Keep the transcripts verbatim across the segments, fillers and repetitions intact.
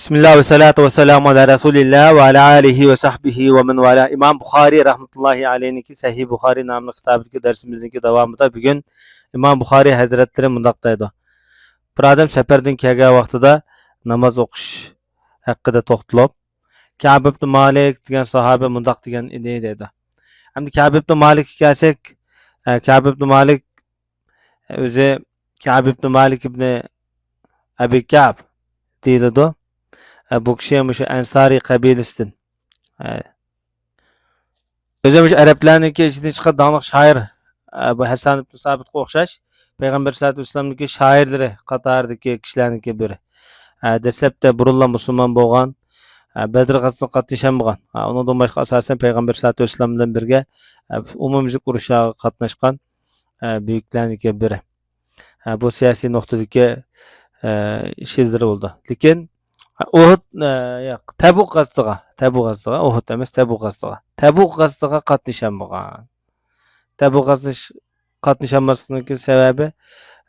بىسمىللا ۋەسسالاتۇ ۋەسسالامۇ ئالا رەسۇلىللا ۋە ئالا ئالىھى ۋە سەھبىھى ۋە مەن ۋالا. ئىمام بۇخارىي رەھمەتۇللاھى ئەلەيھنىڭكى سەھىھ بۇخارىي ناملىق كىتابىدىكى دەرسىمىزنىڭكى داۋامىدا بۈگۈن ئىمام بۇخارىي ھەزرەتلىرى مۇنداق دەيدۇ: بىر ئادەم سەپەردىن كەلگەن ۋاقتىدا ناماز ئوقۇش ھەققىدە توختىلىپ، كەب ئىبن مالىك دېگەن ساھابە مۇنداق دېگەن ئىدى دەيدۇ. ئەمدى كەب ئىبن مالىككە كەلسەك، ئە، كەب ئىبن مالىك ئۆزى كەب ئىبن مالىك ئىبن ئەبى كەب دېيىلىدۇ. ئە، بۇ كىشى مۇشۇ ئەنسارىي قەبىلىسىدىن. ئە، ئۆزى مۇشۇ ئەرەبلەرنىڭكى ئىچىدىن چىققان داڭلىق شائىر، ئە، بۇ ھەسسان ئىبن سابىتقا ئوخشاش پەيغەمبەر سەللەللاھۇ ئەلەيھى ۋەسەللەمنىڭكى شائىرلىرى قاتارىدىكى كىشىلەرنىڭكى بىرى. ئە، دەسلەپتە بۇرۇنلا مۇسۇلمان بولغان، ئە، بەدر غەزۋىسىگە قاتنىشالمىغان. ئە، ئۇنىڭدىن باشقا ئاساسەن پەيغەمبەر سەللەللاھۇ ئەلەيھى ۋەسەللەم بىلەن بىرگە، ئە، ئومۇميۈزلۈك ئۇرۇشلارغا قاتناشقان، ئە، بۈيۈكلەرنىڭكى بىرى. ئە، بۇ سىياسىي نۇقتىدىكى، ئە، ئىش ئىزلىرى بولىدۇ. لېكىن، ئە، ئۇھۇد، ئە، ياق، تەبۇك غەزۋىسىگە، تەبۇك غەزۋىسىگە، ئۇھۇد ئەمەس، تەبۇك غەزۋىسىگە، تەبۇك غەزۋىسىگە قاتنىشالمىغان. تەبۇك غەزۋىسىگە قاتنىشالماسلىقنىڭكى سەۋەبى،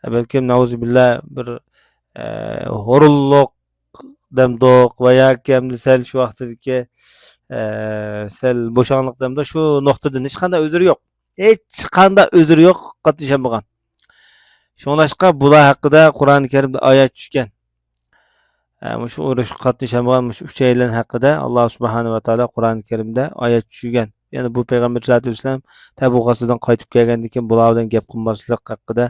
ئە، بەلكىم نەئۇزۇبىللا بىر، ئە، ھۇرۇنلۇق دەمدۇق ۋە ياكى ئەمدى سەل شۇ ۋاقتىدىكى، ئە، سەل بوشاڭلىق دەمدۇق، شۇ نۇقتىدىن ھېچقانداق ئۆزرى يوق. ھېچقانداق ئۆزرى يوق، قاتنىشالمىغان. شۇڭلاشقا بۇلار ھەققىدە قۇرئان كەرىمدە ئايەت چۈشكەن. ئە، مۇشۇ ئۇرۇشقا قاتنىشالمىغان مۇشۇ ئۈچەيلەن ھەققىدە ئاللا سۇبھانەھۇ ۋە تائالا قۇرئان كەرىمدە ئايەت چۈشۈرگەن. يەنى بۇ پەيغەمبەر سەللەللاھۇ ئەلەيھى ۋەسەللەم تەبۇك غەزۋىسىدىن قايتىپ كەلگەندىن كېيىن بۇلار بىلەن گەپ قىلماسلىق ھەققىدە،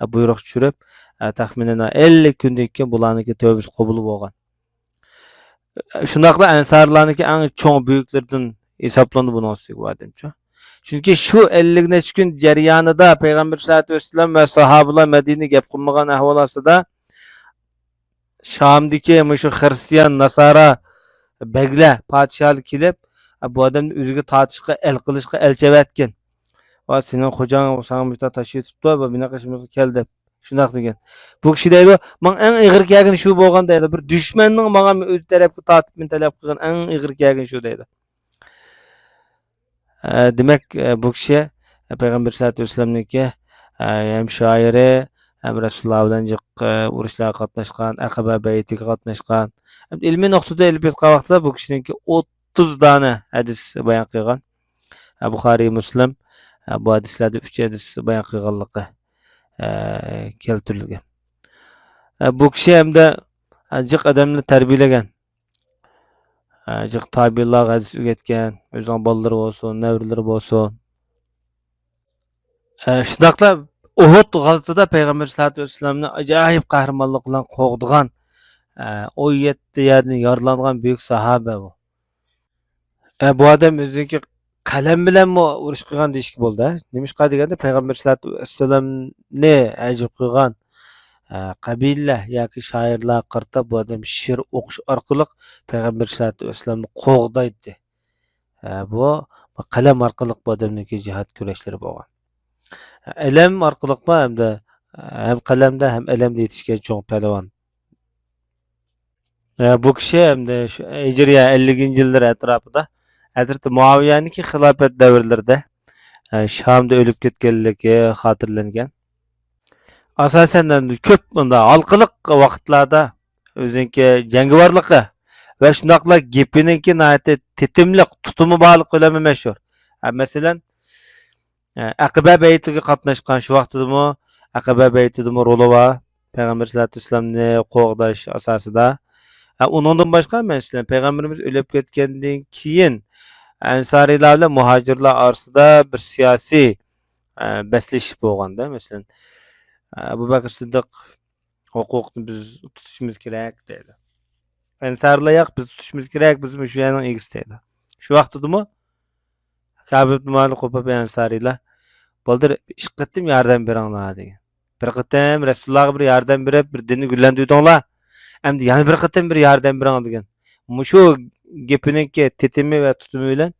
ئە، بۇيرۇق چۈشۈرۈپ، ئە، تەخمىنەن ئەللىك كۈندىن كېيىن بۇلارنىڭكى تەۋبىسى قوبۇل بولغان. شۇنداقلا ئەنسارلارنىڭكى ئەڭ چوڭ بۈيۈكلىرىدىن ھېسابلىنىدۇ بۇنىڭ ئۈستىگە بۇ ئادەمچۇ. چۈنكى شۇ ئەللىك نەچچە كۈن جەريانىدا پەيغەمبەر سەللەللاھۇ ئەلەيھى ۋەسەللەم ۋە ساھابىلار مەدىنىگە گەپ قىلمىغان ئەھۋال ئاستىدا، شامدىكى مۇشۇ خىرىستىيان، ناسارا بەگلەر، پادىشاھلار كېلىپ، بۇ ئادەمنى ئۆزىگە تارتىشقا، ئەل قىلىشقا ئەلچى ئەۋەتكەن. ۋا سېنىڭ خوجاڭ ساڭا مۇشۇنداق تاش ئېتىپتۇ، بۇ مېنىڭ قېشىمىزغا كەل دەپ، شۇنداق دېگەن. بۇ كىشى دەيدۇ، ماڭا ئەڭ ئېغىر كەلگىنى شۇ بولغان دەيدۇ. بىر دۈشمەننىڭ ماڭا ئۆز تەرەپكە تارتىپ، مېنى تەلەپ قىلغان ئەڭ ئېغىر كەلگىنى شۇ دەيدۇ. ئە، دېمەك، ئە، بۇ كىشى، ئە، پەيغەمبەر سەللەللاھۇ ئەلەيھى ۋەسەللەمنىڭكى، ئە، ھەم شائىرى، ھەم رەسۇلۇللا بىلەن جىق، ئە، ئۇرۇشلارغا قاتناشقان، ئەقەبە بەيئىتىگە قاتناشقان. ئىلمىي نۇقتىدا ئېلىپ ئېيتقان ۋاقتىدا بۇ كىشىنىڭكى ئوتتۇز دانە ھەدىس بايان قىلغان. ئە، بۇخارىي، مۇسلىم، ئە، بۇ ھەدىسلەردە ئۈچ ھەدىس بايان قىلغانلىقى، ئە، كەلتۈرۈلگەن. ئە، بۇ كىشى ھەمدە، ئە، جىق ئادەمنى تەربىيەلىگەن. ئە، جىق تابىئىنلارغا ھەدىس ئۆگەتكەن، ئۆزىنىڭ بالىلىرى بولسۇن، نەۋرىلىرى بولسۇن. ئە، شۇنداقلا ئۇھۇد غەزۋىتىدە پەيغەمبەر سەللەللاھۇ ئەلەيھى ۋەسەللەمنى ئاجايىپ قەھرىمانلىق بىلەن قوغدىغان، ئە، ئون يەتتە يەردىن يارىلانغان بۈيۈك ساھابە بۇ. ئە، بۇ ئادەم ئۆزىنىڭكى قەلەم بىلەنمۇ ئۇرۇش قىلغان دېيىشكە بولىدۇ، ھە؟ نېمىشقا دېگەندە، پەيغەمبەر سەللەللاھۇ ئەلەيھى ۋەسەللەمنى ئەجىب قىلغان، ئە، قەبىلىلەر ياكى شائىرلارغا قارىتا بۇ ئادەم شېئىر ئوقۇش ئارقىلىق پەيغەمبەر سەللەللاھۇ ئەلەيھى ۋەسەللەمنى قوغدايتتى. ئە، بۇ قەلەم ئارقىلىق بۇ ئادەمنىڭكى جىھاد كۈرەشلىرى بولغان. ئەلەم ئارقىلىقمۇ ھەمدە، ئە، ھەم قەلەمدە، ھەم ئەلەمدە يېتىشكەن چوڭ پەلۋان. ئە، بۇ كىشى ئەمدى شۇ ھىجرىيە ئەللىكىنچى يىللىرى ئەتراپىدا ھەزرىتى مۇئاۋىيەنىڭكى خىلاپەت دەۋرلىرىدە، ئە، شامدا ئۆلۈپ كەتكەنلىكى خاتىرىلەنگەن. ئاساسەن ئەمدى كۆپ مۇنداق ھالقىلىق ۋاقىتلاردا ئۆزىنىڭكى جەڭگىۋارلىقى ۋە شۇنداقلا گېپىنىڭكى ناھايىتى تېتىملىق، تۇتۇمى بارلىقى بىلەنمۇ مەشھۇر. ئە، مەسىلەن، ئەقەبە بەيئىتىگە قاتناشقان، شۇ ۋاقتىدىمۇ، ئەقەبە بەيئىتىدىمۇ رولى بار. پەيغەمبەر سەللەللاھۇ ئەلەيھى ۋەسەللەمنى قوغداش ئاساسىدا. ھە، ئۇنىڭدىن باشقا، مەسىلەن، پەيغەمبىرىمىز ئۆلۈپ كەتكەندىن كېيىن، ئەنسارىيلار بىلەن مۇھاجىرلار ئارىسىدا بىر سىياسىي، ئە، بەسلىشىش بولغاندا، مەسىلەن، ئە، ئەبۇ بەكرى سىددىق ھوقۇقنى بىز تۇتۇشىمىز كېرەك دەيدۇ. ئەنسارىيلار ياق، بىز تۇتۇشىمىز كېرەك، بىز مۇشۇ يەرنىڭ ئىگىسى دەيدۇ. شۇ ۋاقتىدىمۇ كەب ئىبن مالىك قوپۇپ ئەنسارىيلار، بالدۇر ئىككى قېتىم ياردەم بېرىڭلار دېگەن. بىر قېتىم رەسۇلۇللاغا بىر ياردەم بېرىپ، بىر دىننى گۈللەندۈردۈڭلار. ئەمدى يەنە بىر قېتىم بىر ياردەم بېرىڭ دېگەن. مۇشۇ گېپىنىڭكى تېتىمى ۋە تۇتۇمى بىلەن،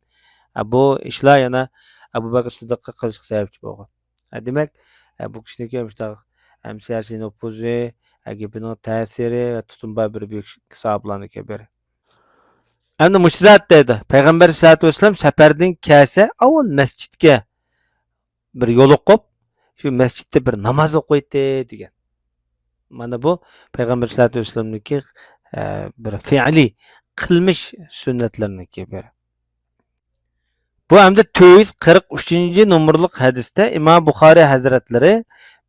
ئە، بۇ ئىشلار يەنە ئەبۇ بەكرى سىددىققا قىلىشقا سەۋەبچى بولغان. ئە، دېمەك، ئە، بۇ كىشىنىڭكى مۇشۇنداق ھەم سىياسىي نوپۇزى، ئە، گېپىنىڭ تەسىرى ۋە تۇتۇمى بار بىر بۈيۈك ساھابىلارنىڭكى بىرى. ئەمدى مۇشۇ زات دەيدۇ، پەيغەمبەر سەللەللاھۇ ئەلەيھى ۋەسەللەم سەپەردىن كەلسە، ئاۋۋال مەسچىتكە بىر يولۇقۇپ، شۇ مەسچىتتە بىر ناماز ئوقۇيتتى دېگەن. مانا بۇ پەيغەمبەر سەللەللاھۇ ئەلەيھى ۋەسەللەمنىڭكى، ئە، بىر فېئلىي، قىلمىش سۈننەتلىرىنىڭكى بىرى. بۇ ھەمدە تۆت يۈز قىرىق ئۈچىنچى نومۇرلۇق ھەدىستە ئىمام بۇخارىي ھەزرەتلىرى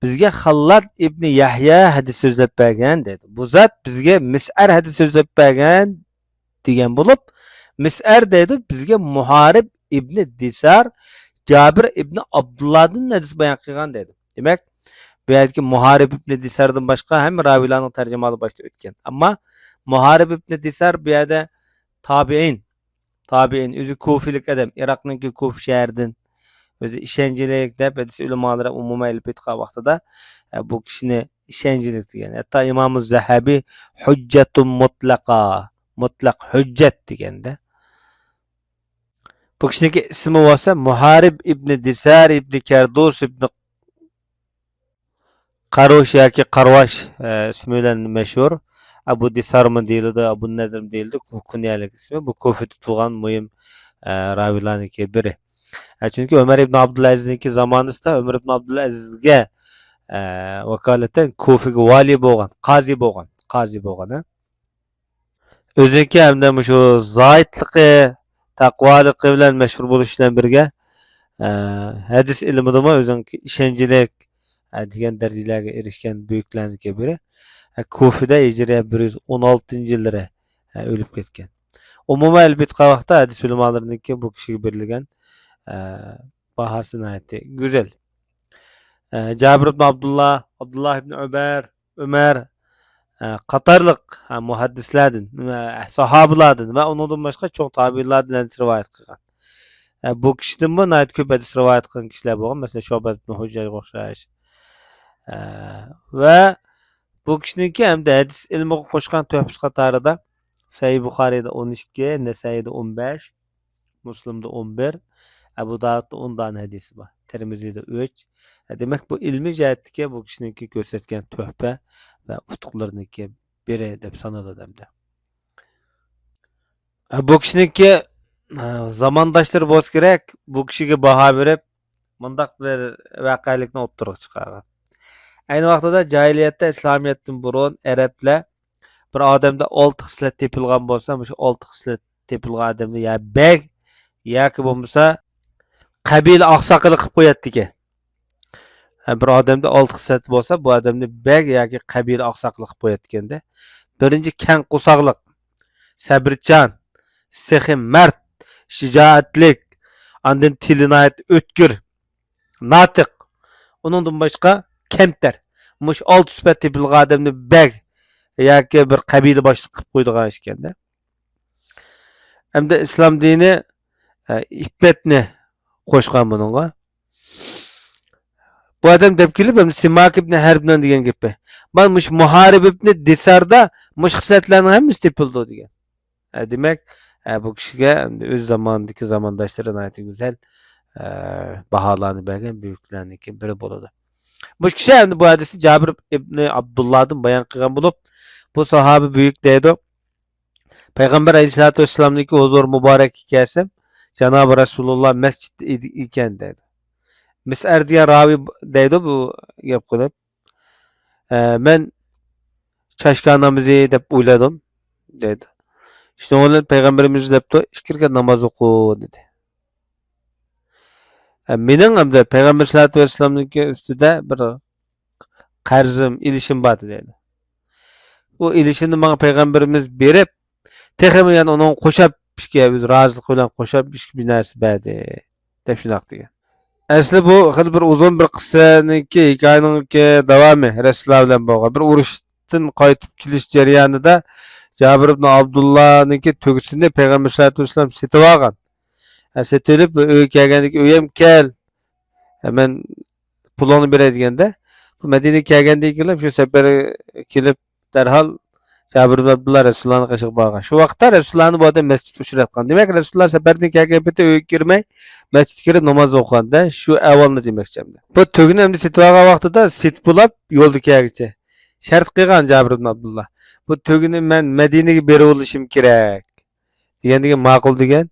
بىزگە خاللاد ئىبنى يەھيا ھەدىس سۆزلەپ بەرگەن دەيدۇ. بۇ زات بىزگە مىسئەر ھەدىس سۆزلەپ بەرگەن دېگەن بولۇپ، مىسئەر دەيدۇ، بىزگە مۇھارىب ئىبنى دىسار، جابىر ئىبنى ئابدۇللادىن ھەدىس بايان قىلغان دەيدۇ. دېمەك، بۇ يەردىكى مۇھارىب ئىبنى دىساردىن باشقا ھەممە راۋىيلارنىڭ تەرجىمىھالى باشتا ئۆتكەن. ئەمما مۇھارىب ئىبنى دىسار بۇ يەردە تابىئىن، تابىئىن، ئۆزى كۇفىلىك ئادەم، ئىراقنىڭكى كۇفا شەھىرىدىن، ئۆزى ئىشەنچلىك دەپ ھەدىس ئۆلىمالىرى ئومۇمەن ئېلىپ ئېيتقان ۋاقتىدا، ئە، بۇ كىشىنى ئىشەنچلىك دېگەن. ھەتتا ئىمامۇ زەھەبى ھۇججەتۇن مۇتلەقا، مۇتلەق ھۆججەت دېگەندە. بۇ كىشىنىڭكى ئىسمى بولسا مۇھارىب ئىبنى دىسار ئىبنى كەردۇس ئىبنى قاروش ياكى قارۋاش، ئە، ئىسمى بىلەن مەشھۇر. ئەبۇ دىسارمۇ دېيىلىدۇ، ئەبۇ نەزرمۇ دېيىلىدۇ. كۇ-، كۇنيەلىك ئىسمى. بۇ كۇفىدە تۇغان مۇھىم، ئە، راۋىيلارنىڭكى بىرى. ئە، چۈنكى ئۆمەر ئىبن ئابدۇلئەزىزنىڭكى زامانىسىدا ئۆمەر ئىبن ئابدۇلئەزىزگە، ئە، ۋاكالىتەن كۇفىگە ۋالىي بولغان، قازى بولغان، قازى بولغان، ھە. ئۆزىنىڭكى ھەمدە مۇشۇ زاھىدلىقى، تەقۋالىقى بىلەن مەشھۇر بولۇش بىلەن بىرگە، ئە، ھەدىس ئىلمىدىمۇ ئۆزىنىڭكى ئىشەنچلىك، ئە، دېگەن دەرىجىلەرگە ئېرىشكەن بۈيۈكلەرنىڭكى بىرى. ئە، كۇفىدە ھىجرىيە بىر يۈز ئون ئالتىنچى يىللىرى، ئە، ئۆلۈپ كەتكەن. ئومۇمەن ئېلىپ ئېيتقان ۋاقىتتا ھەدىس ئۆلىمالىرىنىڭكى بۇ كىشىگە بېرىلگەن، ئە، باھاسى ناھايىتى گۈزەل. ئە، جابىر ئىبن ئابدۇللا، ئابدۇللا ئىبن ئۆمەر، ئۆمەر، ئە، قاتارلىق، ھە، مۇھەددىسلەردىن، ۋە ساھابىلاردىن ۋە ئۇنىڭدىن باشقا چوڭ تابىئىنلاردىن ھەدىس رىۋايەت قىلغان. ئە، بۇ كىشىدىنمۇ ناھايىتى كۆپ ھەدىس رىۋايەت قىلغان كىشىلەر بولغان، مەسىلەن، شۇبەت ئىبن ھۇججاجغا ئوخشاش. ئە، ۋە بۇ كىشىنىڭكى ھەمدە ھەدىس ئىلمىغا قوشقان تۆھپىسى قاتارىدا سەھىھ بۇخارىيدا ئون ئىككى، نەسەئىيدا ئون بەش، مۇسلىمدا ئون بىر، ئەبۇ داۋۇدتا ئون دانە ھەدىسى بار، تىرمىزىدە ئۈچ. ھە، دېمەك، بۇ ئىلمىي جەھەتتىكى بۇ كىشىنىڭكى كۆرسەتكەن تۆھپە ۋە ئۇتۇقلىرىنىڭكى بىرى دەپ سانىلىدۇ ئەمدى. ھە، بۇ كىشىنىڭكى، ھە، زامانداشلىرى بولسا كېرەك، بۇ كىشىگە باھا بېرىپ، مۇنداق بىر ۋەقەلىكنى ئوتتۇرىغا چىقارغان. ئەينى ۋاقتىدا جاھىلىيەتتە، ئىسلامىيەتتىن بۇرۇن ئەرەبلەر بىر ئادەمدە ئالتە خىسلەت تېپىلغان بولسا، مۇشۇ ئالتە خىسلەت تېپىلغان ئادەمنى يا بەگ ياكى بولمىسا قەبىلە ئاقساقىلى قىلىپ قوياتتىكەن. ھە، بىر ئادەمدە ئالتە خىسلەت بولسا، بۇ ئادەمنى بەگ ياكى قەبىلە ئاقساقىلى قىلىپ قوياتتىكەندە. بىرىنچى، كەڭ قورساقلىق، سەبرىچان، سېخىي مەرد، شىجائەتلىك، ئاندىن تىلى ناھايىتى ئۆتكۈر، ناتىق، ئۇنىڭدىن باشقا كەمتەر. مۇشۇ ئالتە سۈپەت تېپىلغان ئادەمنى بەگ ياكى بىر قەبىلە باشلىقى قىلىپ قويىدىغان ئىكەندە. ئەمدى ئىسلام دىنى، ئە، ئىپپەتنى قوشقان بۇنىڭغا. بۇ ئادەم دەپ كېلىپ، ئەمدى سىماك ئىبنى ھەربنىڭ دېگەن گېپى. مانا مۇشۇ مۇھارىب ئىبنى دىساردا مۇشۇ خىسلەتلەرنىڭ ھەممىسى تېپىلىدۇ دېگەن. ئە، دېمەك، ئە، بۇ كىشىگە ئەمدى ئۆز زامانىدىكى زامانداشلىرى ناھايىتى گۈزەل، ئە، باھالارنى بەرگەن بۈيۈكلەرنىڭكى بىرى بولىدۇ. بۇ كىشى ئەمدى بۇ ھەدىسنى جابىر ئىبنى ئابدۇللادىن بايان قىلغان بولۇپ، بۇ ساھابە بۈيۈك دەيدۇ. پەيغەمبەر ئەلەيھىسسالاتۇ ۋەسسالامنىڭكى ھۇزۇر مۇبارەككە كەلسەم، جانابى رەسۇلۇللا مەسچىتتە ئىدى-، ئىكەن دەيدۇ. مىسئەر دېگەن راۋى دەيدۇ بۇ گەپ قىلىپ. ئە، مەن چاشكا نامىزى دەپ ئويلىدىم دەيدۇ. شۇنىڭ بىلەن پەيغەمبىرىمىز دەپتۇ، ئىككى رەكەت ناماز ئوقۇ دېدى. ئە، مېنىڭ ھەمدە پەيغەمبەر سەللەللاھۇ ئەلەيھى ۋەسەللەمنىڭكى ئۈستىدە بىر قەرزىم، ئېلىشىم بار دەيدۇ. ئۇ ئېلىشىمنى ماڭا پەيغەمبىرىمىز بېرىپ، تېخىمۇ يەنە ئۇنىڭغا قوشاپ ئىككى، ئۆز رازىلىقى بىلەن قوشاپ ئىككى بىر نەرسە بەردى، دەپ شۇنداق دېگەن. ئەسلى بۇ خېلى بىر ئۇزۇن بىر قىسسىنىڭكى، ھېكايىنىڭكى داۋامى رەسۇلۇللا بىلەن بولغان. بىر ئۇرۇشتىن قايتىپ كېلىش جەريانىدا جابىر ئىبن ئابدۇللانىڭكى تۆگىسىنى پەيغەمبەر سەللەللاھۇ ئەلەيھى ۋەسەللەم سېتىۋالغان. ھە، سېتىۋېلىپ، ئۆيگە كەلگەندىكىن، «ئۆيەم كەل، ھە، مەن پۇلۇڭنى بېرەي» دېگەندە، بۇ مەدىنىگە كەلگەندىن كېيىن شۇ سەپەرگە كېلىپ، دەرھال جابىر ئىبن ئابدۇللا رەسۇلۇللانىڭ قېشىغا بارغان. شۇ ۋاقىتتا رەسۇلۇللانى بۇ ئادەم مەسچىتتە ئۇچراتقان. دېمەك، رەسۇلۇللا سەپەردىن كەلگەن پېتى ئۆيگە كىرمەي، مەسچىتكە كىرىپ ناماز ئوقۇغان-دە، شۇ ئەھۋالنى دېمەكچى ئەمدى. بۇ تۆگىنى ئەمدى سېتىۋالغان ۋاقتىدا سېتىپ بولاپ يولدا كەلگۈچە شەرت قىلغان جابىر ئىبن ئابدۇللا. «بۇ تۆگىنى مەن مەدىنىگە بېرىۋېلىشىم كېرەك» دېگەندىكىن، «ماقۇل» دېگەن.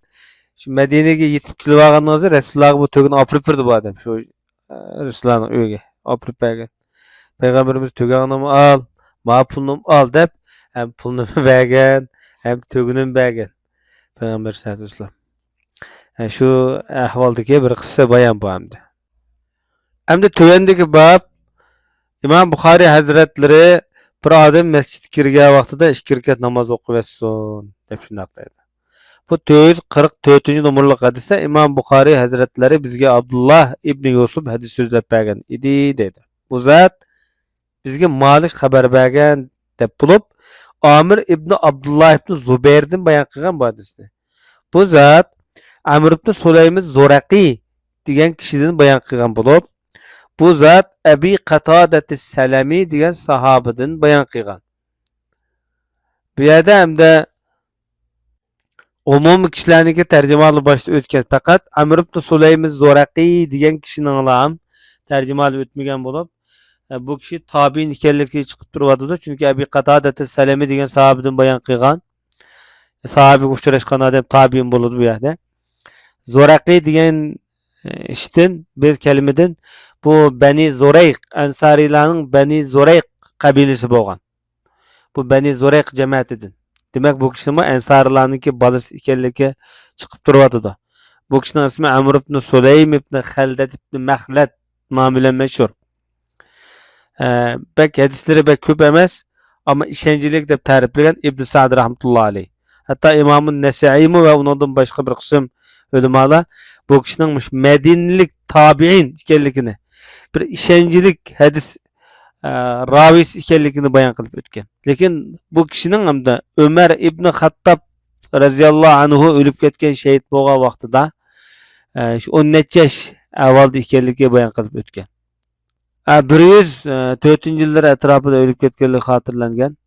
شۇ مەدىنىگە يېتىپ كېلىۋالغىنىڭىزدا رەسۇلۇللاغا بۇ تۆگىنى ئاپىرىپ بېرىدۇ بۇ ئادەم. شۇ، ئە، رەسۇلۇللانىڭ ئۆيىگە ئاپىرىپ بەرگەن. «پەيغەمبىرىمىز، تۆگەڭنىمۇ ئال، ما پۇلنىمۇ ئال» دەپ، ھەم پۇلنىمۇ بەرگەن، ھەم تۆگىنىمۇ بەرگەن پەيغەمبەر سەللەللاھۇ ئەلەيھى ۋەسەللەم. ئە، شۇ ئەھۋالدىكى بىر قىسسە بايان بۇ ئەمدى. ئەمدى تۆۋەندىكى باب، ئىمام بۇخارىي ھەزرەتلىرى بىر ئادەم مەسچىتكە كىرگەن ۋاقتىدا ئىككى رەكەت ناماز ئوقۇۋەتسۇن، دەپ شۇنداق دەيدۇ. بۇ تۆت يۈز قىرىق تۆتىنچى نومۇرلۇق ھەدىستە ئىمام بۇخارىي ھەزرەتلىرى بىزگە ئابدۇللا ئىبنى يۈسۈپ ھەدىس سۆزلەپ بەرگەن ئىدى، دەيدۇ. بۇ زات بىزگە مالىك خەۋەر بەرگەن، دەپ بولۇپ، ئامىر ئىبنى ئابدۇللا ئىبنى زۇبەيردىن بايان قىلغان بۇ ھەدىسنى. بۇ زات ئەمر ئىبنى سۇلەيمى زۇرەقى دېگەن كىشىدىن بايان قىلغان بولۇپ، بۇ زات ئەبى قاتادەتى سەلەمى دېگەن ساھابىدىن بايان قىلغان. بۇ يەردە ئەمدى ئومۇمىي كىشىلەرنىڭكى تەرجىمىھالى باشتا ئۆتكەن. پەقەت ئەمر ئىبنى سۇلەيمى زۇرەقى دېگەن كىشىنىڭلا تەرجىمىھالى ئۆتمىگەن بولۇپ، ئە، بۇ كىشى تابىئىن ئىكەنلىكى چىقىپ تۇرۇۋاتىدۇ. چۈنكى ئەبى قاتادەتى سەلەمى دېگەن ساھابىدىن بايان قىلغان. ساھابىگە ئۇچراشقان ئادەم تابىئىن بولىدۇ بۇ يەردە. زۇرەقى دېگەن، ئە، ئىشتىن، بىز كەلىمىدىن، بۇ بەنى زۇرەيق، ئەنسارىيلارنىڭ بەنى زۇرەيق قەبىلىسى بولغان. بۇ بەنى زۇرەيق جەمەتىدىن. دېمەك، بۇ كىشىمۇ ئەنسارىلارنىڭكى بالىسى ئىكەنلىكى چىقىپ تۇرۇۋاتىدۇ. بۇ كىشىنىڭ ئىسمى ئەمر ئىبنى سۇلەيم ئىبنى خەلدەت ئىبنى مەخلەت نامى بىلەن مەشھۇر. ئە، بەك ھەدىسلىرى بەك كۆپ ئەمەس، ئەمما ئىشەنچلىك دەپ تەرىپلىگەن ئىبن سەئد رەھمەتۇللا ئەلەيھ. ھەتتا ئىمامۇ نەسەئىيمۇ ۋە ئۇنىڭدىن باشقا بىر قىسىم ئۆلىمالار بۇ كىشىنىڭ مۇشۇ مەدىنىلىك تابىئىن ئىكەنلىكىنى، بىر ئىشەنچلىك ھەدىس ئە، راۋىسى ئىكەنلىكىنى بايان قىلىپ ئۆتكەن. لېكىن بۇ كىشىنىڭ ھەمدە ئۆمەر ئىبنى خەتتاب رەزىياللاھۇ ئەنھۇ ئۆلۈپ كەتكەن، شېھىت بولغان ۋاقتىدا، ئە، شۇ ئون نەچچە ياش ئەھۋالدا ئىكەنلىكى بايان قىلىپ ئۆتكەن. ئە، بىر يۈز تۆتىنچى يىللىرى ئەتراپىدا ئۆلۈپ كەتكەنلىكى خاتىرىلەنگەن.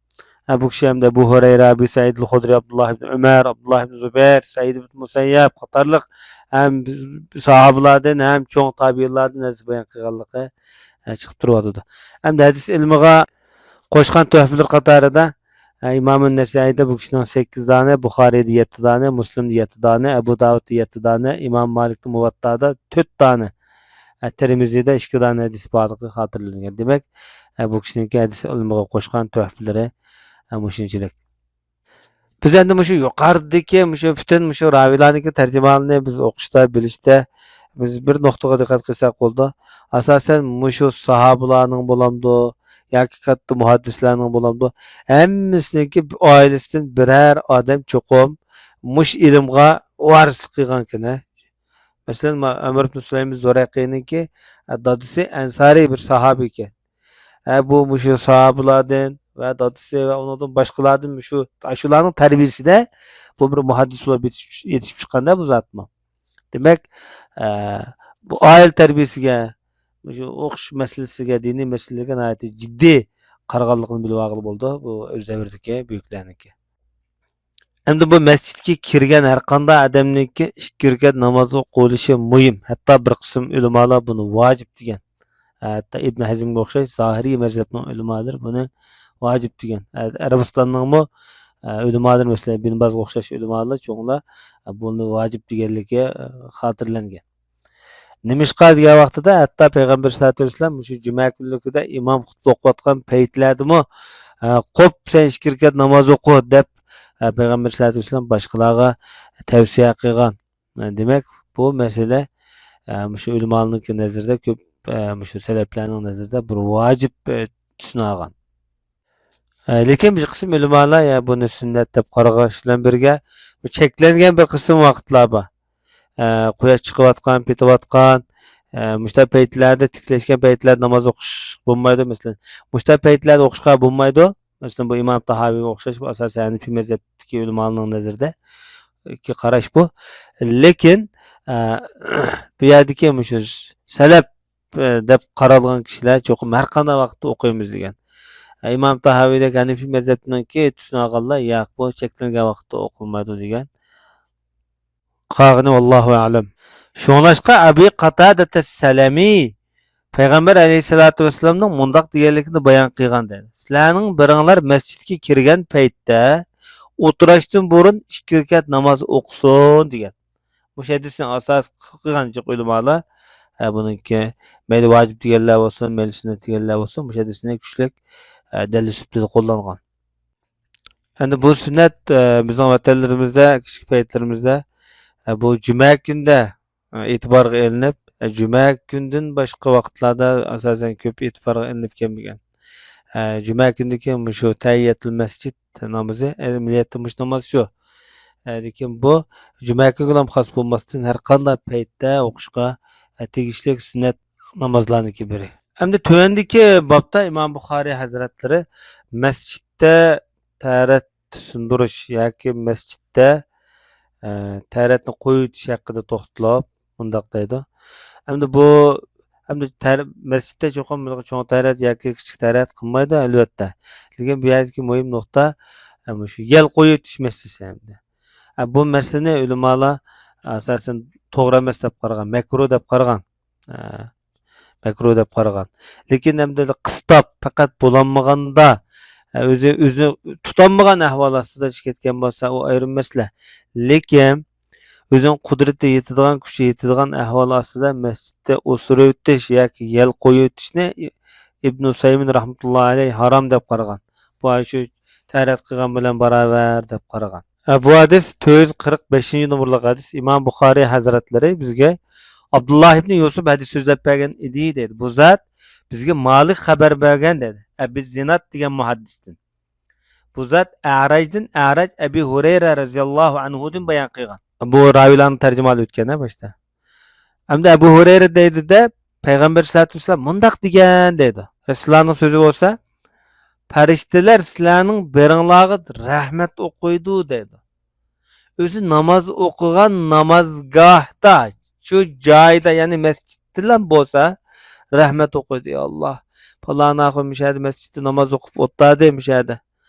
ئە، بۇ كىشى ھەمدە ئەبۇ ھۇرەيرە، ئەبۇ سەئىد ئەل خۇدرى، ئابدۇللا ئىبن ئۆمەر، ئابدۇللا ئىبن زۇبەير، سەئىد ئىبن مۇسەييەب قاتارلىق ھەم ساھابىلاردىن، ھەم چوڭ تابىئىنلاردىن ھەدىس بايان قىلغانلىقى، ئە، چىقىپ تۇرۇۋاتىدۇ. ئەمدى ھەدىس ئىلمىغا قوشقان تۆھپىلىرى قاتارىدا، ئە، ئىمام نەسەئىيدە بۇ كىشىنىڭ سەككىز دانە، بۇخارىيدا يەتتە دانە، مۇسلىمدا يەتتە دانە، ئەبۇ داۋۇدتا يەتتە دانە، ئىمام مالىكتا مۇۋەتتادا تۆت دانە، ئە، تىرمىزىدە ئىككى دانە ھەدىس بارلىقى خاتىرىلەنگەن. دېمەك، ئە، بۇ كىشىنىڭكى ھەدىس ئىلمىغا قوشقان تۆھپىلىرى، ئە، مۇشۇنچىلىك. بىز ئەمدى مۇشۇ يۇقىرىدىكى مۇشۇ پۈتۈن مۇشۇ راۋىيلارنىڭكى تەرجىمىھالىنى بىز ئوقۇشتا، بىلىشتە بىز بىر نۇقتىغا دىققەت قىلساق بولىدۇ. ئاساسەن مۇشۇ ساھابىلارنىڭ بولامدۇ ياكى كاتتا مۇھەددىسلەرنىڭ بولامدۇ، ھەممىسىنىڭكى ئائىلىسىدىن بىرەر ئادەم چوقۇم مۇشۇ ئىلىمغا ۋارىسلىق قىلغانكەن. مەسىلەن، ما-، ئەمر ئىبن سۇلەيمان زۇرەقىنىڭكى، ئە، دادىسى ئەنسارىي بىر ساھابە ئىكەن. ئە، بۇ مۇشۇ ساھابىلاردىن ۋە دادىسى ۋە ئۇنىڭدىن باشقىلاردىن مۇشۇ، ئاشۇلارنىڭ تەربىيىسىدە بۇ بىر مۇھەددىس بولۇپ يېتىشىپ، يېتىشىپ چىققاندا بۇ زاتمۇ. دېمەك، ئە، بۇ ئائىلە تەربىيىسىگە، مۇشۇ ئوقۇش مەسىلىسىگە، دىنىي مەسىلىلەرگە ناھايىتى جىددىي قارىغانلىقىنى بىلىۋالغىلى بولىدۇ، بۇ ئۆز دەۋرىدىكى بۈيۈكلەرنىڭكى. ئەمدى بۇ مەسچىتكە كىرگەن ھەر قانداق ئادەمنىڭكى ئىككى رەكەت ناماز ئوقۇۋېلىشى مۇھىم. ھەتتا بىر قىسىم ئۆلىمالار بۇنى ۋاجىپ دېگەن. ھەتتا ئىبن ھەزمگە ئوخشاش زاھىرىي مەزھەپنىڭ ئۆلىمالىرى بۇنى ۋاجىپ دېگەن. ئەرەبىستاننىڭمۇ ئۆلىمالىرى، مەسىلەن، ئىبن بازغا ئوخشاش ئۆلىمالار چوڭلار بۇنى ۋاجىپ دېگەنلىكى خاتىرىلەنگەن. نېمىشقا دېگەن ۋاقتىدا، ھەتتا پەيغەمبەر سەللەللاھۇ ئەلەيھى ۋەسەللەم مۇشۇ جۈمە كۈنلۈكىدە ئىمام خۇتبە ئوقۇۋاتقان پەيتلەردىمۇ، ئە، «قوپ، سەن ئىككى رەكەت ناماز ئوقۇ» دەپ، ئە، پەيغەمبەر سەللەللاھۇ ئەلەيھى ۋەسەللەم باشقىلارغا تەۋسىيە قىلغان. ئە، دېمەك، بۇ مەسىلە، ئە، مۇشۇ ئۆلىمالارنىڭكى نەزىرىدە كۆپ، ئە، مۇشۇ سەلەپلەرنىڭ نەزىرىدە بىر ۋاجىپ، ئە، تۈسىنە ئالغان. ئە، لېكىن بىر قىسىم ئۆلىمالار، يا، بۇنى سۈننەت دەپ قارىغان بىلەن بىرگە، بۇ چەكلەنگەن بىر قىسىم ۋاقىتلار بار. ئە، قۇياش چىقىۋاتقان، پېتىۋاتقان، ئە، مۇشۇنداق پەيتلەردە، تىكلەشكەن پەيتلەردە ناماز ئوقۇش بولمايدۇ، مەسىلەن. مۇشۇنداق پەيتلەردە ئوقۇشقا بولمايدۇ. مەسىلەن، بۇ ئىمام تاھاۋىگە ئوخشاش، بۇ ئاساسەن ھەنىفىي مەزھەپتىكى ئۆلىمالارنىڭ نەزىرىدە، ئىككى قاراش بۇ. لېكىن، ئە، بۇ يەردىكى مۇشۇ سەلەپ ئە، دەپ قارالغان كىشىلەر چوقۇم ھەر قانداق ۋاقىتتا ئوقۇيمىز دېگەن. ئە، ئىمام تاھاۋىدەك ھەنىفىي مەزھەپنىڭكى تۈسىنى ئالغانلار، ياق، بۇ چەكلەنگەن ۋاقىتتا ئوقۇلمايدۇ دېگەن. قالغىنى ۋاللاھۇ ئەلەم. شۇڭلاشقا ئەبى قاتادەتە سەلەمى پەيغەمبەر ئەلەيھىسسالاتۇ ۋەسسالامنىڭ مۇنداق دېگەنلىكىنى بايان قىلغان دەيدۇ. سىلەرنىڭ بىرىڭلار مەسچىتكە كىرگەن پەيتتە ئولتۇرۇشتىن بۇرۇن ئىككى رەكەت ناماز ئوقۇسۇن دېگەن. مۇشۇ ھەدىسنى ئاساس قىلغان جىق ئۆلىمالار، ئە، بۇنىڭكى مەيلى ۋاجىپ دېگەنلەر بولسۇن، مەيلى سۈننەت دېگەنلەر بولسۇن، مۇشۇ ھەدىسنى كۈچلۈك، ئە، دەلىل سۈپىتىدە قوللانغان. ئەمدى بۇ سۈننەت، ئە، بىزنىڭ ۋەتەنلىرىمىزدە، كىچىك پەيتلىرىمىزدە، ئە، بۇ جۈمە كۈندە، ئە، ئېتىبارغا ئېلىنىپ، ئە، جۈمە كۈندىن باشقا ۋاقىتلاردا ئاساسەن كۆپ ئېتىبارغا ئېلىنىپ كەلمىگەن. ئە، جۈمە كۈندىكى مۇشۇ تەھىيەتۇل مەسجىد نامىزى، ئەمەلىيەتتە مۇشۇ ناماز شۇ. ئە، لېكىن بۇ جۈمە كۈنگىلا خاس بولماستىن، ھەر قانداق پەيتتە ئوقۇشقا، ئە، تېگىشلىك سۈننەت نامازلارنىڭكى بىرى. ئەمدى تۆۋەندىكى بابتا ئىمام بۇخارىي ھەزرەتلىرى مەسچىتتە تەرەت سۇندۇرۇش ياكى مەسچىتتە، ئە، تەرەتنى قويۇۋېتىش ھەققىدە توختىلىپ مۇنداق دەيدۇ. ئەمدى بۇ، ئەمدى تەر-، مەسچىتتە چوقۇم بۇنداق چوڭ تەرەت ياكى كىچىك تەرەت قىلمايدۇ، ئەلۋەتتە. لېكىن بۇ يەردىكى مۇھىم نۇقتا، ئە، مۇشۇ يەل قويۇۋېتىش مەسىلىسى ئەمدى. ئە، بۇ مەسىلىنى ئۆلىمالار، ئاساسەن، توغرا ئەمەس دەپ قارىغان، مەكرۇ دەپ قارىغان. ئە، مەكرۇ دەپ قارىغان. لېكىن ئەمدى قىستاپ، پەقەت بولالمىغاندا، ئە، ئۆزى، ئۆزىنى تۇتالمىغان ئەھۋال ئاستىدا چىقىپ كەتكەن بولسا، ئۇ ئايرىم مەسىلە. لېكىن ئۆزىنىڭ قۇدرىتى يېتىدىغان، كۈچى يېتىدىغان ئەھۋال ئاستىدا مەسچىتتە ئوسۇرۇۋېتىش ياكى يەل قويۇۋېتىشنى ئىبن ئۇسەيمىن رەھمەتۇللاھى ئەلەيھى ھارام دەپ قارىغان. بۇ شۇ تەرەت قىلغان بىلەن باراۋەر دەپ قارىغان. ھە، بۇ ھەدىس تۆت يۈز قىرىق بەشىنچى نومۇرلۇق ھەدىس. ئىمام بۇخارىي ھەزرەتلىرى بىزگە ئابدۇللا ئىبنى يۈسۈپ ھەدىس سۆزلەپ بەرگەن ئىدى دەيدۇ. بۇ زات بىزگە مالىك خەۋەر بەرگەن دەيدۇ. ئەبى زىناد دېگەن مۇھەددىستىن. بۇ زات ئەرەجدىن، ئەرەج ئەبى ھۇرەيرە رەزىياللاھۇ ئەنھۇدىن بايان قىلغان. بۇ راۋىلارنىڭ تەرجىمىھالى ئۆتكەن ھە باشتا. ئەمدى ئەبۇ ھۇرەيرە دەيدۇ دەپ، پەيغەمبەر سەللەللاھۇ ئەلەيھى ۋەسەللەم مۇنداق دېگەن دەيدۇ. رەسۇلۇللانىڭ سۆزى بولسا، پەرىشتىلەر سىلەرنىڭ بىرىڭلارغا رەھمەت ئوقۇيدۇ دەيدۇ. ئۆزى ناماز ئوقۇغان نامازگاھتا، شۇ جايدا، يەنى مەسچىتتىلا بولسا، رەھمەت ئوقۇيدۇ. يا ئاللا، پالان ئاخۇن مۇشۇ يەردە مەسچىتتە ناماز ئوقۇپ ئولتۇردى، مۇشۇ يەردە.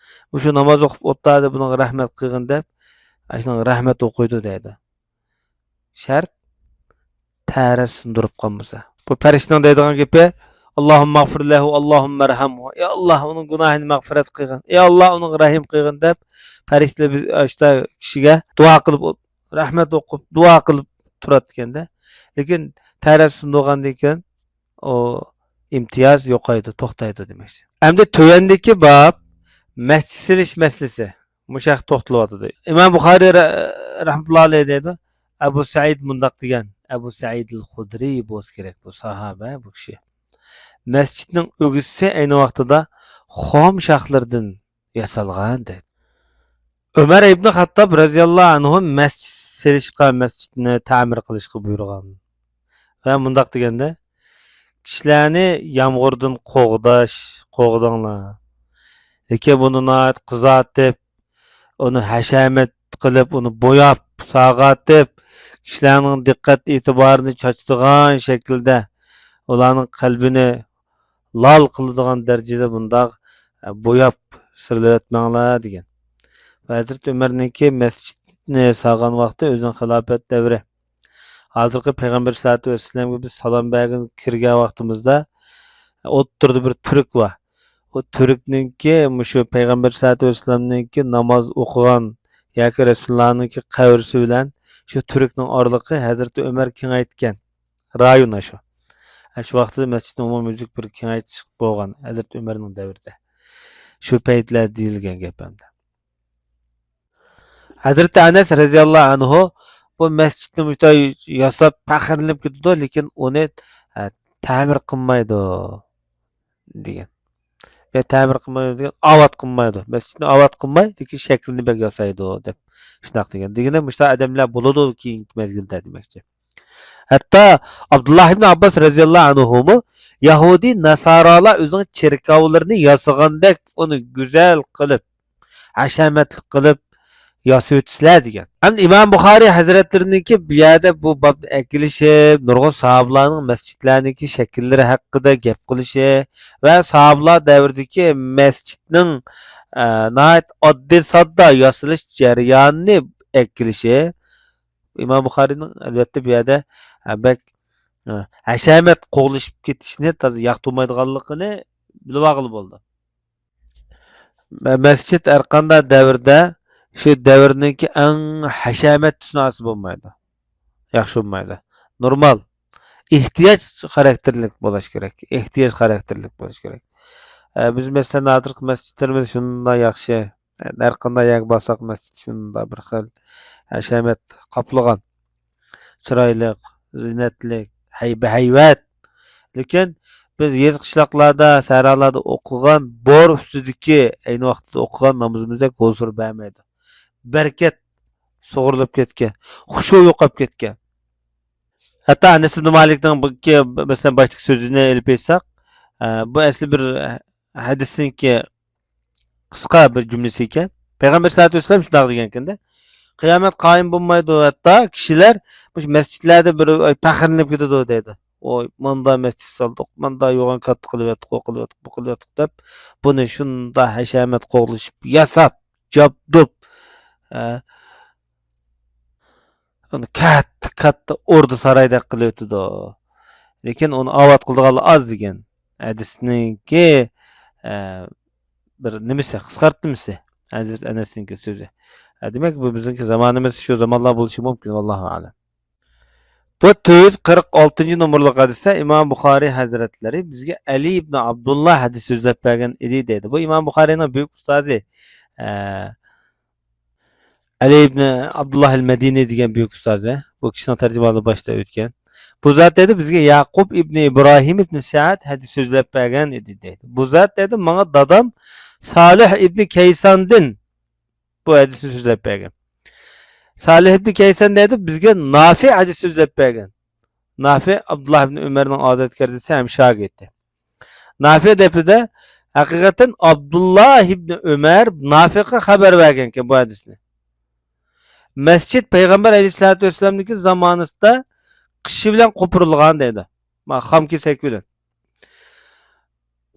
مۇشۇ ناماز ئوقۇپ ئولتۇردى، بۇنىڭغا رەھمەت قىلغىن دەپ، ئاشۇنىڭغا رەھمەت ئوقۇيدۇ دەيدۇ. شەرت، تەرەت سۇندۇرۇپ قالمىسا. بۇ پەرىشتىنىڭ دەيدىغان گېپى، «ئاللاھۇممە ئەغفىر لەھۇ، ئاللاھۇممە ئەرھەمھۇ.» يا ئاللا، ئۇنىڭ گۇناھىنى مەغپىرەت قىلغىن. يا ئاللا، ئۇنىڭغا رەھىم قىلغىن دەپ، پەرىشتىلەر بىز ئاشتا كىشىگە دۇئا قىلىپ، رەھمەت ئوقۇپ، دۇئا قىلىپ تۇراتتىكەندە. لېكىن تەرەت سۇندۇرغاندىن كېيىن ئۇ ئىمتىياز يوقايدۇ، توختايدۇ دېمەكچى. ئەمدى تۆۋەندىكى باب مەسچىت سېلىش مەسىلىسى. مۇشۇ ھەقتە توختىلىۋاتىدۇ. ئىمام بۇخارىي رە-، رەھمەتۇللاھى ئەلەيھ دەيدۇ، ئەبۇ سەئىد مۇنداق دېگەن، ئەبۇ سەئىدىل خۇدرىي بولسا كېرەك، بۇ ساھابە، بۇ كىشى. مەسچىتنىڭ ئۆگزىسى ئەينى ۋاقتىدا خۇم شاخلىرىدىن ياسالغان دەيدۇ. ئۆمەر ئىبنى خاتتاب رەزىياللاھۇ ئەنھۇ مەسچىت سېلىشقا، مەسچىتنى تەمىر قىلىشقا بۇيرۇغان. ۋە مۇنداق دېگەندە، كىشىلەرنى يامغۇردىن قوغداش، قوغداڭلار. لېكىن بۇنى ناھايىتى قىزارتىپ، ئۇنى ھەشەمەت قىلىپ، ئۇنى بوياپ، ساغارتىپ، كىشىلەرنىڭ دىققەت ئېتىبارىنى چاچىدىغان شەكىلدە، ئۇلارنىڭ قەلبىنى لال قىلىدىغان دەرىجىدە بۇنداق، ئە، بوياپ سۈرلەۋەتمەڭلار دېگەن. ۋە ھەزرىتى ئۆمەرنىڭكى مەسچىتنى سالغان ۋاقتى ئۆزىنىڭ خىلاپەت دەۋرى. ھازىرقى پەيغەمبەر سەللەتۇ ۋەسسالامغا بىز سالام بەرگىلى كىرگەن ۋاقتىمىزدا، ئوتتۇرىدا بىر تۈرك بار. ئۇ تۈركنىڭكى مۇشۇ پەيغەمبەر سەللەتۇ ۋەسسالامنىڭكى ناماز ئوقۇغان ياكى رەسۇلۇللانىڭكى قەبرىسى بىلەن شۇ تۈركنىڭ ئارىلىقى ھەزرىتى ئۆمەر كېڭەيتكەن. رايون ئاشۇ. ئاشۇ ۋاقتىدا مەسچىتنى ئومۇميۈزلۈك بىر كېڭەيتىش بولغان ھەزرىتى ئۆمەرنىڭ دەۋرىدە. شۇ پەيتلەر دېيىلگەن گەپ ئەمدى. ھەزرىتى ئەنەس رەزىياللاھۇ ئەنھۇ بۇ مەسچىتنى مۇشۇنداق ياساپ پەخىرلىنىپ كېتىدۇ، لېكىن ئۇنى، ئە، تەمىر قىلمايدۇ دېگەن. يا تەمىر قىلمايدۇ دېگەن، ئاۋات قىلمايدۇ. مەسچىتنى ئاۋات قىلماي، لېكىن شەكلىنى بەك ياسايدۇ دەپ شۇنداق دېگەن. دېگىنى مۇشۇنداق ئادەملەر بولىدۇ كېيىنكى مەزگىلدە دېمەكچى. ھەتتا ئابدۇللا ئىبن ئابباس رەزىياللاھۇ ئەنھۇمۇ يەھۇدىي ناسارالار ئۆزىنىڭ چېركاۋلىرىنى ياسىغاندەك ئۇنى گۈزەل قىلىپ، ھەشەمەتلىك قىلىپ ياسىۋېتىسىلەر دېگەن. ئەمدى ئىمام بۇخارىي ھەزرەتلىرىنىڭكى بۇ يەردە بۇ بابنى ئەكېلىشى، نۇرغۇن ساھابىلارنىڭ مەسچىتلەرنىڭكى شەكىللىرى ھەققىدە گەپ قىلىشى ۋە ساھابىلار دەۋرىدىكى مەسچىتنىڭ، ئە، ناھايىتى ئاددىي ساددا ياسىلىش جەريانىنى ئەكېلىشى، ئىمام بۇخارىينىڭ ئەلۋەتتە بۇ يەردە، ئە، بەك، ئە، ھەشەمەت قوغلىشىپ كېتىشنى تازا ياقتۇرمايدىغانلىقىنى بىلىۋالغىلى بولىدۇ. مە-، مەسچىت ھەرقانداق دەۋردە شۇ دەۋرنىڭكى ئەڭ ھەشەمەت تۈسىنى ئالسا بولمايدۇ. ياخشى بولمايدۇ. نورمال. ئېھتىياج خاراكتېرلىك بولۇش كېرەك. ئېھتىياج خاراكتېرلىك بولۇش كېرەك. ئە، بىز مەسىلەن، ھازىرقى مەسچىتلىرىمىز شۇنداق ياخشى. ھەر قانداق يەرگە بارساق، مەسچىت شۇنداق بىر خىل ھەشەمەت قاپلىغان، چىرايلىق، زىننەتلىك، ھەيبە-ھەيۋەت. لېكىن بىز يېزا قىشلاقلاردا، سەھرالاردا ئوقۇغان بور ئۈستىدىكى، ئەينى ۋاقتىدا ئوقۇغان نامىزىمىزدەك ھۇزۇر بەرمەيدۇ. بەرىكەت سۇغۇرۇلۇپ كەتكەن، خۇشۇ يوقاپ كەتكەن. ھەتتا ئەنەس ئىبن مالىكنىڭ بۇ، مەسىلەن، باشتىكى سۆزىنى ئېلىپ ئېيتساق، ئە، بۇ ئەسلى بىر ھەدىسنىڭكى قىسقا بىر جۈملىسى ئىكەن. پەيغەمبەر سەللەللاھۇ ئەلەيھى ۋەسەللەم شۇنداق دېگەنكەندە، قىيامەت قايىم بولمايدۇ، ھەتتا كىشىلەر مۇشۇ مەسچىتلەردە بىر پەخىرلىنىپ كېتىدۇ دەيدۇ. ۋوي، ماندا مەسچىت سالدۇق، ماندا يوغان كاتتا قىلىۋەتتۇق، ئۇ قىلىۋەتتۇق، بۇ قىلىۋەتتۇق دەپ، بۇنى شۇنداق ھەشەمەت قوغلىشىپ ياساپ، جابدۇپ، ئە، ئۇنى كاتتا، كاتتا ئوردا سارايدەك قىلىۋېتىدۇ. لېكىن ئۇنى ئاۋات قىلىدىغانلار ئاز دېگەن. ھەدىسنىڭكى، ئە، بىر نېمىسى، قىسقارتمىسى. ھەزرەت ئەنەسنىڭكى سۆزى. ئە، دېمەك، بۇ بىزنىڭكى زامانىمىز شۇ زامانلار بولۇشى مۇمكىن، ۋاللاھۇ ئەلەم. بۇ تۆت يۈز قىرىق ئالتىنچى نومۇرلۇق ھەدىستە ئىمام بۇخارىي ھەزرەتلىرى بىزگە ئەلى ئىبن ئابدۇللا ھەدىس سۆزلەپ بەرگەن ئىدى دەيدۇ. بۇ ئىمام بۇخارىينىڭ بۈيۈك ئۇستازى، ئە، ئەلى ئىبن ئابدۇللا ئەل مەدىنى دېگەن بۈيۈك ئۇستازى. بۇ كىشىنىڭ تەرجىمىھالى باشتا ئۆتكەن. بۇ زات دەيدۇ، بىزگە ياقۇب ئىبن ئىبراھىم ئىبن سەئد ھەدىس سۆزلەپ بەرگەن ئىدى دەيدۇ. بۇ زات دەيدۇ، ماڭا دادام سالىھ ئىبن كەيساندىن بۇ ھەدىسنى سۆزلەپ بەرگەن. سالىھ ئىبن كەيسان دەيدۇ، بىزگە نافى ھەدىس سۆزلەپ بەرگەن. نافى ئابدۇللا ئىبن ئۆمەرنىڭ ئازادكارىسى ھەم شاگىرتى. نافى دەپتىدە ھەقىقەتەن ئابدۇللا ئىبن ئۆمەر نافىغا خەۋەر بەرگەنكەن بۇ ھەدىسنى. مەسچىت پەيغەمبەر ئەلەيھىسسالاتۇ ۋەسسالامنىڭكى زامانىسىدا قىشى بىلەن قوپۇرۇلغان دەيدۇ. ما، خام كېسەك بىلەن.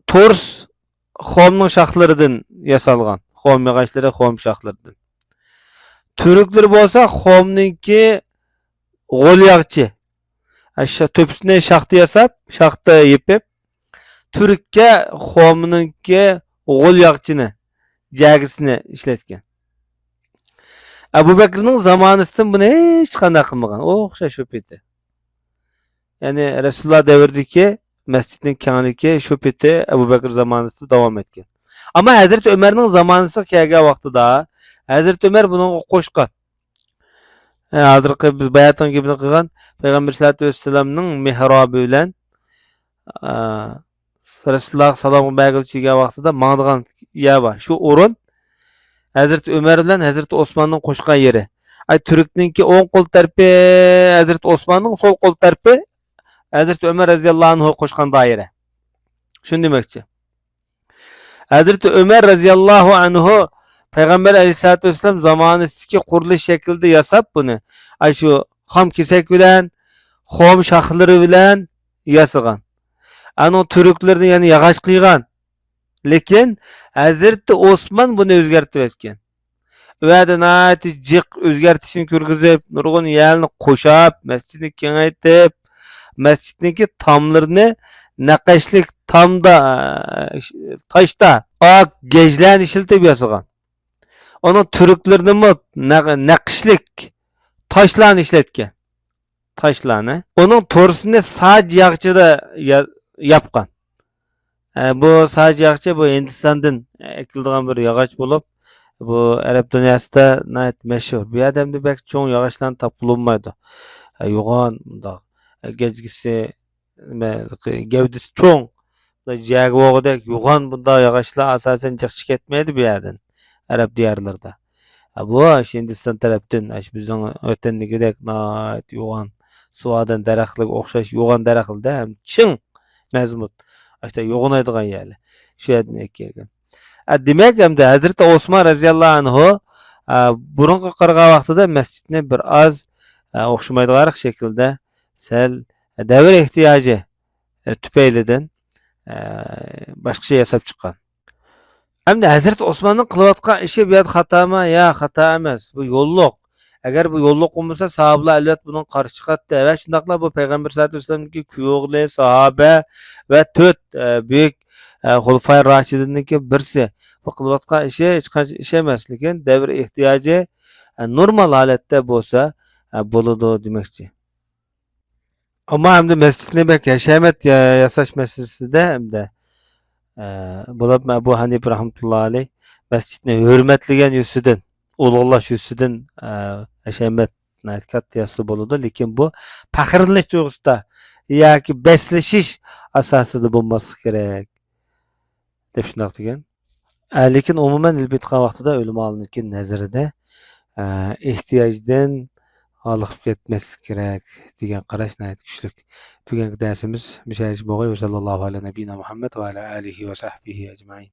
تورس خۇمنىڭ شاخلىرىدىن ياسالغان. خۇم ياغاچلىرى، خۇم شاخلىرىدىن. تۈركلىرى بولسا خۇمنىڭكى غول ياغىچى. ئاشۇ تۆپىسىنى شاختا ياساپ، شاختا يېپىپ، تۈرككە خۇمنىڭكى غول ياغىچىنى، جەگىسىنى ئىشلەتكەن. ئەبۇ بەكرىنىڭ زامانىسىدىن بۇنى ھېچقانداق قىلمىغان. ئوخشاش شۇ پېتى. يەنى رەسۇلۇللا دەۋرىدىكى مەسچىتنىڭ كەڭلىكى شۇ پېتى ئەبۇ بەكرى زامانىسىدا داۋام ئەتكەن. ئەمما ھەزرىتى ئۆمەرنىڭ زامانىسىغا كەلگەن ۋاقتىدا ھەزرىتى ئۆمەر بۇنىڭغا قوشقان. ھە، ھازىرقى بىز باياتىنىڭ گېپىنى قىلغان پەيغەمبەر سەللەللاھۇ ئەلەيھى ۋەسەللەمنىڭ مېھرابى بىلەن، ئا، رەسۇلۇللاغا سالامغا بەرگىلى كەلگەن ۋاقتىدا ماڭىدىغان يەر بار. شۇ ئورۇن ھەزرىتى ئۆمەر بىلەن ھەزرىتى ئوسماننىڭ قوشقان يېرى. ئاي، تۈركنىڭكى ئوڭ قول تەرىپى ھەزرىتى ئوسماننىڭ، سول قول تەرىپى ھەزرىتى ئۆمەر رەزىياللاھۇ ئەنھۇ قوشقان دائىرە. شۇنى دېمەكچى. ھەزرىتى ئۆمەر رەزىياللاھۇ ئەنھۇ پەيغەمبەر ئەلەيھىسسالاتۇ ۋەسسالام زامانىسىدىكى قۇرۇلۇش شەكلىدە ياساپ بۇنى، ئاشۇ خام كېسەك بىلەن، خۇم شاخلىرى بىلەن ياسىغان. ئانىڭ تۈركلىرىنى يەنە ياغاچ قىلغان. لېكىن ھەزرىتى ئوسمان بۇنى ئۆزگەرتىۋەتكەن. ئۇ يەردە ناھايىتى جىق ئۆزگەرتىشنى كىرگۈزۈپ، نۇرغۇن يەرلەرنى قوشاپ، مەسچىتنى كېڭەيتىپ، مەسچىتنىڭكى تاملىرىنى نەقەشلىك تامدا، تاشتا، ئاق گەجلەرنى ئىشلىتىپ ياسىغان. ئۇنىڭ تۈركلىرىنىمۇ نەق-، نەقىشلىك تاشلارنى ئىشلەتكەن. تاشلارنى. ئۇنىڭ تورۇسىنى ساج ياغىچىدا يا-، ياپقان. ئە، بۇ ساج ياغىچى بۇ ھىندىستاندىن ئەكېلىدىغان بىر ياغاچ بولۇپ، بۇ ئەرەب دۇنياسىدا ناھايىتى مەشھۇر. بۇ يەردە ئەمدى بەك چوڭ ياغاچلارنى تاپقىلى بولمايدۇ. ئە، يوغان، مۇنداق، ئە، گەجگىسى، نېمە، گەۋدىسى چوڭ، جەگە بولغۇدەك يوغان بۇنداق ياغاچلار ئاساسەن جىق چىقىپ كەتمەيدۇ بۇ يەردىن، ئەرەب دىيارلىرىدا. ھە، بۇ ئاشۇ ھىندىستان تەرەپتىن، ئاشۇ بىزنىڭ ۋەتەندىكىدەك ناھايىتى يوغان سۇۋادان دەرەخلىك ئوخشاش يوغان دەرەخلەردە ھەم چىڭ، مەزمۇت، ئاشۇنداق يوغىنايدىغان يەرلەر. شۇ يەردىن ئەكەلگەن. ئە، دېمەك، ئەمدى ھەزرىتى ئوسمان رەزىياللاھۇ ئەنھۇ، ئە، بۇرۇنقىغا قارىغان ۋاقتىدا مەسچىتنى بىر ئاز، ئە، ئوخشىمايدىغانراق شەكىلدە سەل دەۋر ئېھتىياجى، ئە، تۈپەيلىدىن، ئە، باشقىچە ياساپ چىققان. ئەمدى ھەزرىتى ئوسماننىڭ قىلىۋاتقان ئىشى بۇ يەردە خاتامۇ؟ يا، خاتا ئەمەس. بۇ يوللۇق. ئەگەر بۇ يوللۇق بولمىسا، ساھابىلار ئەلۋەتتە بۇنىڭغا قارشى چىقاتتى. ۋە شۇنداقلا بۇ پەيغەمبەر سەللەللاھۇ ئەلەيھى ۋەسەللەمنىڭكى كۈيئوغلى، ساھابە ۋە تۆت، ئە، بۈيۈك، ئە، خۇلىفائى راشىدىننىڭكى بىرسى. بۇ قىلىۋاتقان ئىشى ھېچقانچە ئىش ئەمەس، لېكىن دەۋر ئېھتىياجى، ئە، نورمال ھالەتتە بولسا، ئە، بولىدۇ دېمەكچى. ئەمما ئەمدى مەسچىتنى بەك ھەشەمەت يا-، ياساش مەسىلىسىدە ئەمدى، ئە، بولۇپمۇ ئەبۇ ھەنىپە رەھمەتۇللا ئەلەيھ مەسچىتنى ھۆرمەتلىگەن يۈزىسىدىن، ئۇلۇغلاش يۈزىسىدىن، ئە، ھەشەمەت ناھايىتى كاتتا ياسىسا بولىدۇ، لېكىن بۇ پەخىرلىنىش تۇيغۇسىدا ياكى بەسلىشىش ئاساسىدا بولماسلىقى كېرەك، دەپ شۇنداق دېگەن. ئە، لېكىن ئومۇمەن ئېلىپ ئېيتقان ۋاقتىدا ئۆلىمالارنىڭكى نەزىرىدە، ئە، ئېھتىياجدىن ھالقىپ كەتمەسلىك كېرەك دېگەن قاراش ناھايىتى كۈچلۈك. بۈگۈنكى دەرسىمىز مۇشۇ يەرگىچە بولغاي. ۋەسەللاللاھۇ ئەلا نەبىييىنا مۇھەممەد ۋە ئەلا ئالىھى ۋە سەھبىھى ئەجمەئىن.